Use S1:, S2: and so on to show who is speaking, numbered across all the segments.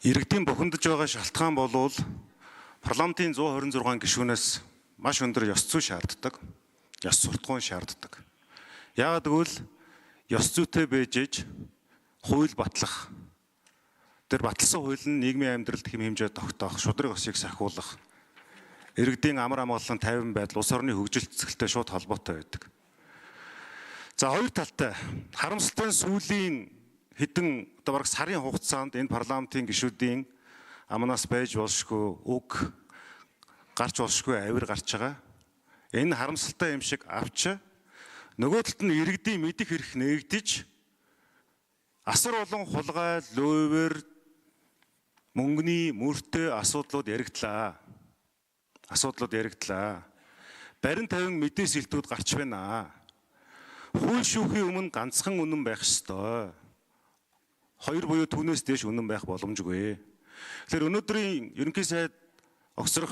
S1: Иргэдийн бухимдаж байгаа шалтгаан болвол парламентын 126 гишүүнээс маш өндөр ёс зүй шаарддаг. Ёс суртахуун шаарддаг. Яагаад гэвэл ёс зүйтэй байж иж хууль батлах. Тэр баталсан хууль нь нийгмийн амьдралд хэм хэмжээ тогтоох, шударга ёсыг сахиулах, иргэдийн амар амгалан тайван байдал, улс орны хөгжил цэцгэлтэй шууд холбоотой байдаг. За, хоёр талтай харамсалтай нь сүүлийн хэдэн одоо бараг сарын хугацаанд энэ парламентын гишүүдийн амнаас байж болшгүй үг гарч болшгүй авир гарч байгаа. Энэ харамсалтай юм шиг авч нөгөө талд нь иргэдийн мэдэх эрх нээгдэж асар олон хулгай, луйвар, мөнгөний мөртэй асуудлууд яригдлаа. Асуудлууд яригдлаа. Барин тавин мэдээ сэлтүүд гарч байна. Хууль шүүхийн өмнө ганцхан үнэн байх ёстой. Хоёр буюу түүнээс дээш үнэн байх боломжгүй. Тэгэхээр өнөөдрийн ерөнхий сайд огцрох,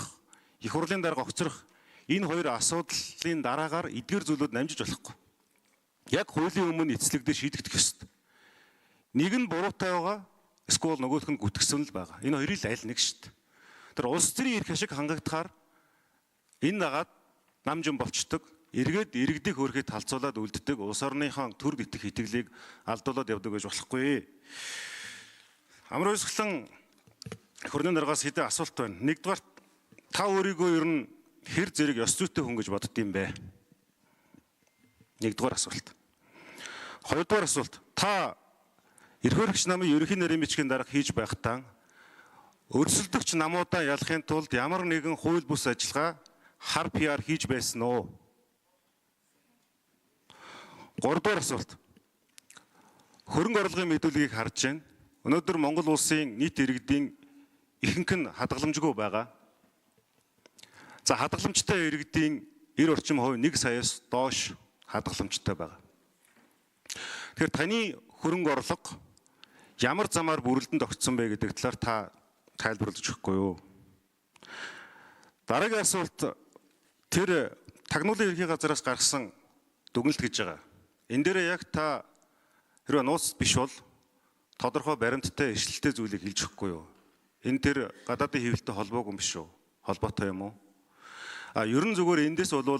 S1: их хурлын дарга огцрох энэ хоёр асуудлын дараагаар эдгээр зүйлүүд намжиж болохгүй. Яг хуулийн өмнө эцлэгдээ шийдэгдэх ёстой. Нэг нь буруутай байгаа, эсвэл нөгөөх нь гүтгсэн л байгаа. Энэ хоёрын л аль нэг шүү дээ. Тэр улс төрийн эрх ашиг хангагдахаар энэ дагаад намжин болчдөг. Эргээд иргэдийг хөөрхий талцуулаад үлддэг, улс орныхон төрд итгэх итгэлийг алдуулаад явдаг гэж болохгүй. Амар уйсгалан их хурлын даргаас хэдэн асуулт байна. Нэгдүгээр, та өөрийгөө ер нь хэр зэрэг ёс зүйтэй хүн гэж бодд юм бэ? Нэгдүгээр асуулт. Хоёрдугаар асуулт. Та эрх баригч намын ерөнхий нарийн бичгийн дарга хийж байхдаа өрсөлдөгч намуудаа ялахын тулд ямар нэгэн хууль бус ажиллагаа, хар PR хийж байсан уу? Гуравдугаар асуулт. Хөрөнгө орлогын мэдүүлгийг харж байна. Өнөөдөр Монгол улсын нийт иргэдийн ихэнх нь хадгаламжгүй байгаа. За, хадгаламжтай иргэдийн 90 орчим хувь 1 саяас доош хадгаламжтай байгаа. Тэгэхээр таны хөрөнгө орлого ямар замаар бүрэлдэнд огцсон бэ гэдэг талаар та тайлбарлаж өгөхгүй юу? Дараагийн асуулт, тэр тагнуулын ерхий газараас гаргасан дүгнэлт гэж байгаа. Энэ дээрээ яг та хэрвээ нууц биш бол тодорхой баримттай, ишлэлтэй зүйлийг хэлж өгөхгүй юу? Энэ тэр гадаадын хэвлэлтэй холбоогүй юм биш үү? Холбоотой юм уу? А ер нь зүгээр эндээс бол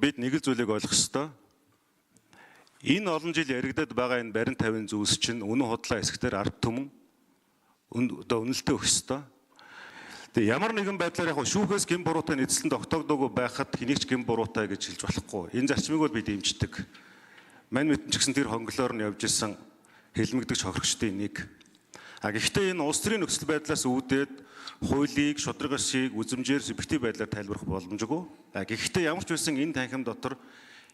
S1: бид нэг л зүйлийг ойлгох ёстой. Энэ олон жил яригдаад байгаа энэ барин тавин зүйлс чинь үнэн худлаа хэсэгтэр ард түмэн одоо үнэлтээ өгөх ёстой. Тэгээ ямар нэгэн байдлаар яг шүүхээс гэм буруутай нийцлэн тогтоогдоогүй байхад хэнийг ч гэм буруутай гэж хэлж болохгүй. Энэ зарчмыг бол би дэмждэг. Мань мэдэн ч гэсэн тэр хонглоор нь явж исэн хэлмэгдэгч хохирогчдын нэг. А гэхдээ энэ улс төрийн нөхцөл байдлаас үүдээд хуулийг, шударга ёсыг үзмжээр субъектив байдлаар тайлбарах боломжгүй. А гэхдээ ямар ч байсан энэ танхим дотор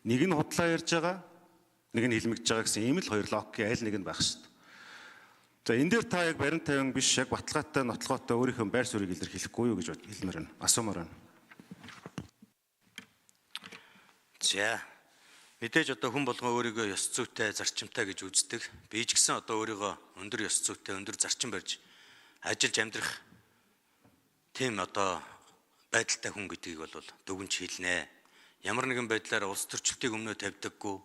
S1: нэг нь худлаа ярьж байгаа, нэг нь хэлмэгдэж байгаа гэсэн ийм л хоёр логикийн аль нэг нь байх шүү дээ. За, энэ дээр та яг барин тавин биш, яг баталгаатай, нотлогоотой өөрийнхөө байр суурийг илэрхийлэхгүй юу гэж хэлмээр байна. Асуумаар байна.
S2: За, мэдээж одоо хүн болгон өөрийгөө ёс зүйтэй, зарчимтай гэж үздэг. Би ч гэсэн одоо өөрийгөө өндөр ёс зүйтэй, өндөр зарчим барьж ажиллаж амьдрах тийм одоо байдалтай хүн гэдгийг бол дүгнж хэлнэ. Ямар нэгэн байдлаар улс төрчлөлтийг өмнөө тавьдаггүй,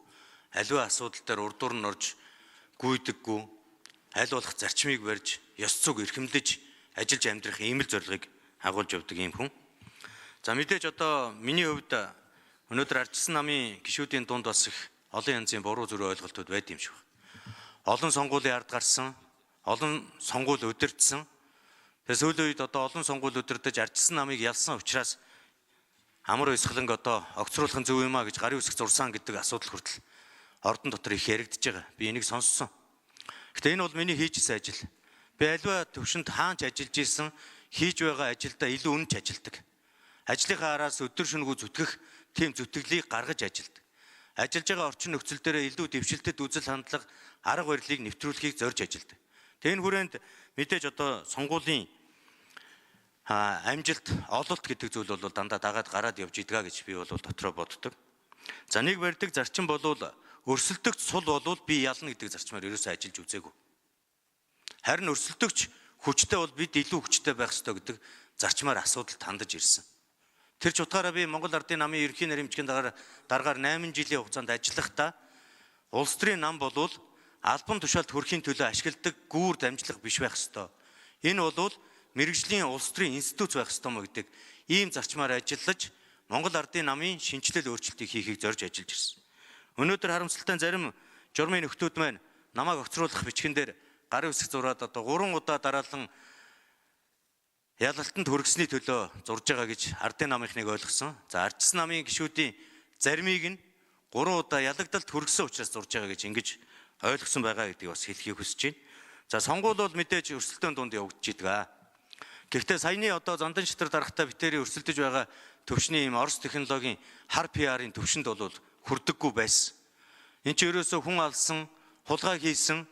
S2: аливаа асуудал дээр урдуур нь орж гүйдэггүй, аль болох зарчмыг барьж, ёс зүйг эрхэмлэж ажиллаж амьдрах ийм л зорилгыг агуулж явдаг ийм хүн. За, мэдээж одоо миний хувьд өнөөдөр ардчилсан намын гишүүдийн дунд бас их олон янзын буруу зүрх ойлголтууд байд юм шиг байна. Олон сонгуулийн ард гарсан, олон сонгуул удирдсан. Тэгээ сүүлийн үед одоо олон сонгуул удирдах ардчилсан намыг ялсан учраас амар уйсгаланг одоо огцруулах нь зөв юм а гэж гарын үсэг зурсан гэдэг асуудал хүртэл ордон дотор их яригдж байгаа. Би энийг сонссон. Гэтэ энэ бол миний хийж исэн ажил. Би аливаа төвшөнд хаанч ажиллаж исэн, хийж байгаа ажилдаа илүү үнэнч ажилдаг. Ажлынхаа араас өдөр шөнөгүй зүтгэх тийм зүтгэлийг гаргаж ажилдаг. Ажиллаж байгаа орчин нөхцөл дээр илүү дэвшилтэд үзэл хандлага, арга барилыг нэвтрүүлэхийг зорж ажилдаг. Тэгээ энэ хүрээнд мэдээж одоо сонгуулийн амжилт, ололт гэдэг зүйл бол дандаа дагаад гараад явж идгаа гэж би бол дотроо боддог. За, нэг барьдаг зарчим болвол өрсөлдөгч сул болвол би ялна гэдэг зарчмаар ерөөсөө ажиллаж үзээгүй. Харин өрсөлдөгч хүчтэй бол бид илүү хүчтэй байх ёстой гэдэг зарчмаар асуудалд хандаж ирсэн. Тэр ч утгаараа би Монгол Ардын намын ерөнхий нарийн бичгийн даргаар 8 жилийн хугацаанд ажиллахдаа улс төрийн нам болвол албан тушаалд хүрэхийн төлөө ашигладаг гүүр дамжлага биш байх ёстой. Энэ бол мэргэжлийн улс төрийн институт байх ёстой мө гэдэг ийм зарчмаар ажиллаж Монгол Ардын намын шинэчлэл өөрчлөлтийг хийхийг зорж ажиллаж ирсэн. Өнөөдөр харамсалтай нь зарим журмын нөхдүүд маань намайг огцруулах бичгэн дээр гарын үсэг зураад одоо 3 удаа дараалан ялалтанд хүргэсний төлөө зурж байгаа гэж Ардын намынхныг ойлгосон. За ардчсан намын гишүүдийн заримыг нь 3 удаа ялагдалт хүргэсэн учраас зурж байгаа гэж ингэж ойлгосон байгаа гэдгийг бас хэлхийг хүсэж байна. За сонгуул бол мэдээж өрсөлдөөн дунд явагдаж идэг. Гэхдээ саяны одоо зандан шатар дарахтаа битэрийн өрсөлдөж байгаа төвшний ийм Орос технологийн хар PR-ын төвшөнд бол хүрдэггүй байсан. Энд чинь ерөөсөө хүн алсан, хулгай хийсэн,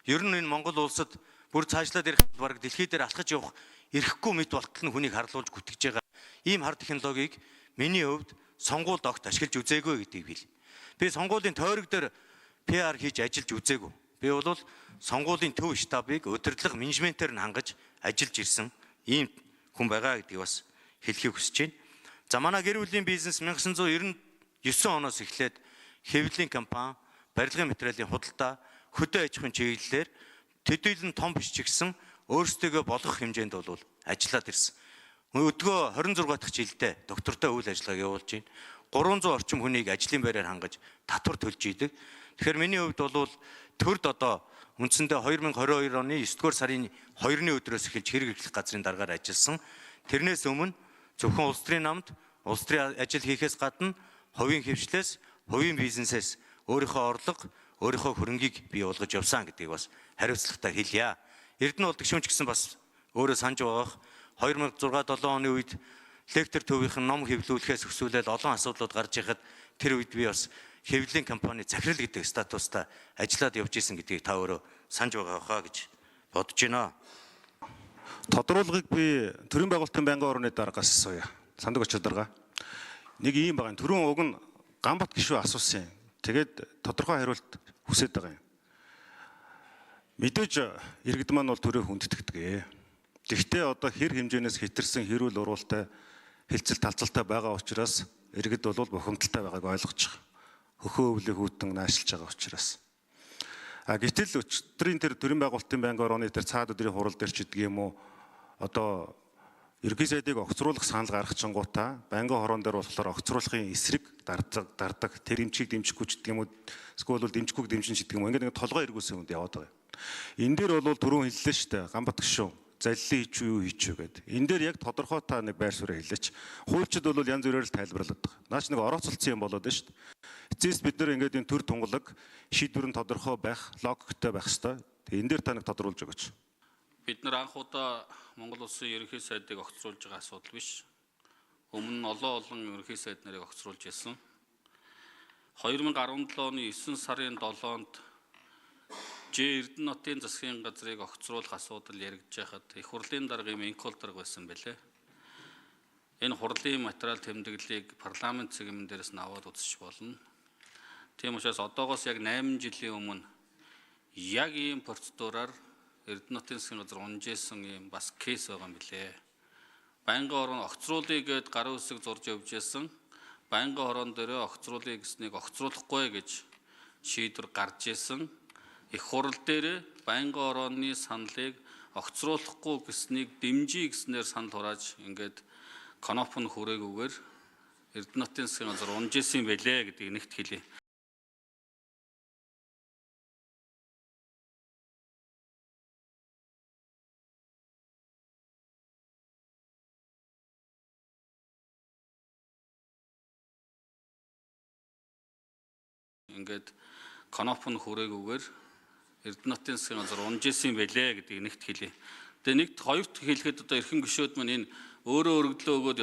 S2: ер нь энэ Монгол улсад бүр цаашлаад ирэх бараг дэлхий дээр алхаж явах эрхгүй мэт болтол нь хүнийг харлуулж гүтгэж байгаа ийм хар технологиг миний хувьд сонгуульд огт ашиглаж үзээгүй гэдгийг хэл. Би сонгуулийн тойрог дээр PR хийж ажиллаж үзээгүй. Би бол сонгуулийн төв штабыг удирдлага менежментээр нь хангаж ажиллаж ирсэн ийм хүн байгаа гэдгийг бас хэлхийг хүсэж байна. За манай гэр бүлийн бизнес 1999 оноос эхлээд хэвлэлийн компани, барилгын материалын худалдаа, хөдөө аж ахуйн чиглэлээр төдийлөн том биш ч гэсэн өөрсдийгөө болгох хэмжээнд бол ажиллаад ирсэн. Өдгөө 26 дахь жилдээ доктортой үйл ажиллагааг явуулж байна. 300 орчим хүнийг ажлын байраар хангаж татвар төлж идэг. Тэгэхээр миний хувьд бол төрд одоо үндсэндээ 2022 оны 9 дугаар сарын 2-ны өдрөөс эхэлж хэрэг эрхлэх газрын даргаар ажилласан. Тэрнээс өмнө зөвхөн улс төрийн намд улс төрийн ажил хийхээс гадна хувийн хвшлээс, хувийн бизнесээс өөрийнхөө орлого, өөрийнхөө хөрөнгийг бий болгож явсан гэдгийг бас хариуцлагатай хэлье. Эрдэнэ болдог шүүмч гэсэн бас өөрөө санаж байгаах 2006 7 оны үед лектор төвийнхэн ном хэвлүүлэхээс өсвөлэл олон асуудлууд гарч ирхэд тэр үед би бас хэвлэлийн компани захирал гэдэг статустай ажиллаад явж исэн гэдгийг та өөрөө санаж байгаа хаа гэж бодож байна.
S1: Тодруулгыг би төрийн байгуулалтын байнгын орны даргаас асууя. Сандаг очир дарга. Нэг ийм байгаа. Түрүүн уг нь Ганбат гишүү асуусан юм. Тэгээд тодорхой хариулт хүсэж байгаа юм. Мэдээж иргэд маань бол төрөө хүндэтгэдэг. Гэхдээ одоо хэр хэмжээнээс хэтэрсэн хэрүүл уруултай хилцэл талцалтай байгаа учраас иргэд бол бухимдалтай байгааг ойлгож байгаа. Хөхөө өвлийн хүүтэн наашилж байгаа учраас. А гэтэл өчтөрийн тэр төрийн байгуулалтын байнгын орооны тэр цаад өдрийн хурал дээр ч гэдэг юм уу одоо ерөнхий сайдыг огцруулах санал гаргах чингуудаа байнгын хороон дээр болохоор огцруулахын эсрэг дардаг тэр эмчийг дэмжихгүй ч гэдэг юм уу эсвэл бол дэмжихгүйг дэмжин ч гэдэг юм уу ингээд нэг толгой эргүүлсэн хүнд яваад байгаа юм. Энэ дээр бол түрүүн хэллээ шүү дээ. Ганбат гишүүн заллин хийч үү юу хийч үү гэд. Энэ дээр яг тодорхой та нэг байр суурь хэлээч. Хуульчид бол янз бүрээр л тайлбарлаад байгаа. Наач нэг орооцолцсон юм болоод байна шүү дээ. Эцэс бид нэр ингээд энэ төр тунгалаг шийдвэр нь тодорхой байх, логиктой байх ёстой. Тэгээ энэ дээр та нэг тодруулж өгөөч.
S3: Бид нар анх удаа Монгол Улсын ерөнхий сайдыг огцруулж байгаа асуудал биш. Өмнө нь олон олон ерөнхий сайд нарыг огцруулж ирсэн. 2017 оны 9 сарын 7-нд Ж Эрдэнэ хотын засгийн газрыг огцруулах асуудал яригдж байхад их хурлын дарга юм Инкол дарга байсан байлээ. Энэ хурлын материал тэмдэглэлийг парламент цэгмэн дээрээс нь аваад үзэж болно. Тийм учраас одоогоос яг 8 жилийн өмнө яг ийм процедураар Эрдэнэ хотын засгийн газар унжээсэн ийм бас кейс байгаа юм билээ. Байнгын хорон огцруулъя гэд гарын үсэг зурж явж байсан. Байнгын хорон дээрээ огцруулъя гэснийг огцруулахгүй гэж шийдвэр гарч исэн. Их хурал дээр байнгын хорооны саналыг огцруулахгүй гэснийг дэмжиж гэснээр санал хурааж ингээд кноп нь хүрээгүйгээр Эрдэнэ хотын засгийн газар унжээсэн юм байлээ гэдгийг нэгт хэлье. Ингээд кноп нь хүрээгүйгээр Эрдэнэ хотын засгийн газар унжээсэн юм байлээ гэдгийг нэгт хэлье. Тэгээ нэгт хоёрт хэлэхэд одоо эрхэм гишүүд маань энэ өөрөө өргөдлөө өгөөд